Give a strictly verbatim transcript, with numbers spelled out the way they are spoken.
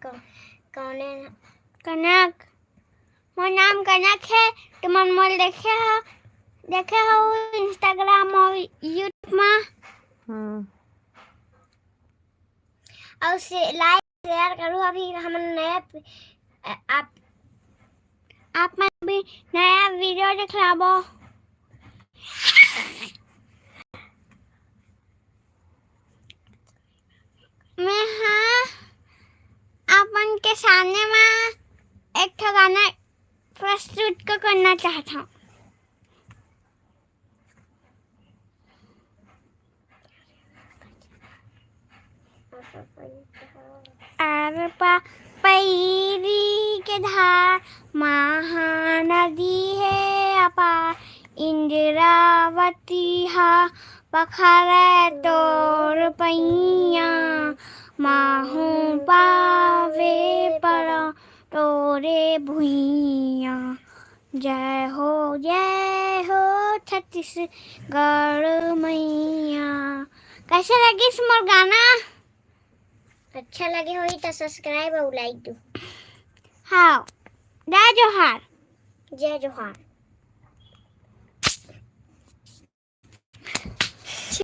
कौने? कनक। मोर नाम कनक हे। तुमन मोला देखे हो, देखे हो Instagram अउ YouTube मा। हम्म। अउ से like share करू। अभी हमन नया आप आप मन भी नया video दिखलाबो। मैं हा अपन के सामने मा एक ठो गाना प्रस्तुत को करना चाहत हूँ। अरपा पैरी के धार, महानदी हे अपार, इंद्रावती हा पखरे तोर पैया, माहू पावे पड़ो तोरे भुइया। जय हो, जय हो छत्तीसगढ़ मैया। कैसे लगिस मोर गाना? अच्छा लगे होही त subscribe अउ like दू। हाँ, जय जोहार। जय जोहार।